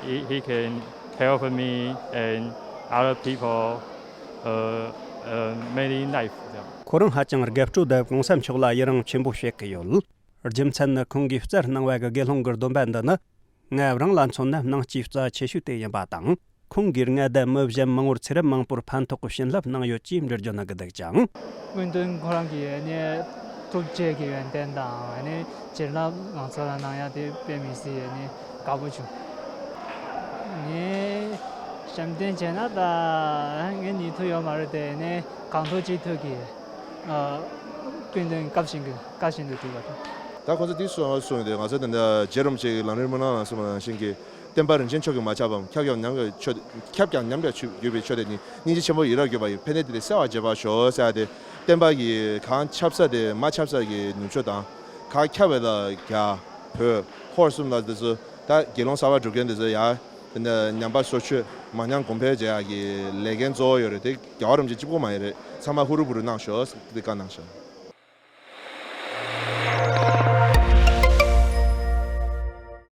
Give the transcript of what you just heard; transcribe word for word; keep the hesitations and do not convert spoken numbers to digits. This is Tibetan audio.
He, he can help me and other people, uh, uh, many life. ཁོ་རང་ཧ་ཅང་དགའ་སྤྲོ་དང་གུང་སེམས་མཆོག་ལ་ཡི་རང་ཆེན་པོ་བྱེད་ཀྱི་ཡོད། རྒྱུ་མཚན་ནི་ཁོང་གིས་བསྩལ་གནང་བའི་དགེ་སློང་གི་སྡོམ་པ་འདི་ནི། ང་རང་ལ་མཚོན་ན་སྣང་སྐྱེས་རྩ་ཆེ་ཤོས་དེ་ཡིན་པ་དང་། ཁོང་གིས་ང་དང་མི་གཞན་མང་བོར་ཚེ་རབས་མང་པོར་ཕན་ཐོགས་ཀྱི་བྱིན་རླབས་གནང་ཡོད་ཅེས་འགྲེལ་བརྗོད་གནང་གི་འདུག་ཅིང་། སྐུ་མདུན་ཁོ་རང་གིས་ནི་ཐུགས་རྗེ་གི་ཡོན་ཏན་དང་ནི་བྱིན་རླབས་ང་ཚོ་ལ་གནང་ཡ་དེ་དཔེ་མི་སྲིད་ནི་དགའ་པོ་བྱུང་། ངས་ཞབས་འདྲེན་བྱས་ན་ད་ངས་ནི་ཐུག་ཡོད་མ་རེད་དེ་ནི་གང་ཐུག་ཅི་ཐུག་གི་ཨ། སྐུ་མདུན་བཀའ་བཞིན་གྱི་བཀའ་བཞིན་དུ་སྒྲུབ་པ་དང་། ད་ཁོ་ཚོ་འདི་གསུངས་གསུངས་ཡོད་དེ། ང་ཚོ་ད་ལྟ་རྗེ་རིན་པོ་ཆེ་གི་ལམ་རིམ་སྨོན་ལམ་ནང་གསུངས་པ་ནང་བཞིན་གྱི། བསྟན་པ་རིན་ཆེན་མཆོག་གིས་མ་ཆག་པའམ། ཁྱབ་ཀྱང་ཉམས་པར་ཆོད། ཁྱབ་ཀྱང་ཉམས་པར་གྱུར་པའི་ཆོས་དེ་ནི། སྙིང་རྗེ་ཆེན་པོ་ཡི་རབ་བརྒྱུད་པ་ཡི། ཕན་བདེ་དེ་དེ་གསལ་བར་བྱེད་པར་ཤོག་ཟེར་ཡ་དེ། བསྟན་པ་གི་གང་ཁྱབ་ས་དེ་མ་ཁྱབ་ས་གི་ནུབ་ཕྱོགས་དང་། གང་ཁྱབ་པ་ལ་རྒྱ་བོད་ཧོར་གསུམ་ལ་དེ་ཚོ། ད་དགེ་སློང་གསར་པ་སྒྲུབ་མཁན་དེ་ཚོ་ཡ། དེ་འདྲ་ཉམས་པ་སོར་ཆུད་མ་ཉམས་གོང་འཕེལ་བྱེད་ཡ་གི་ལས་འགན་གཙོ་བོ་ཡོད་རེད་དེ། རྒྱལ་བ་རིན་པོ་ཆེ་གཅིག་པོ་མ་ཡིན་རེད། ཚང་མ་ཧུ་རུ་བུ་རུ་གནང་ཤོག་ཟེར་དེ་བཀའ་གནང་ཤག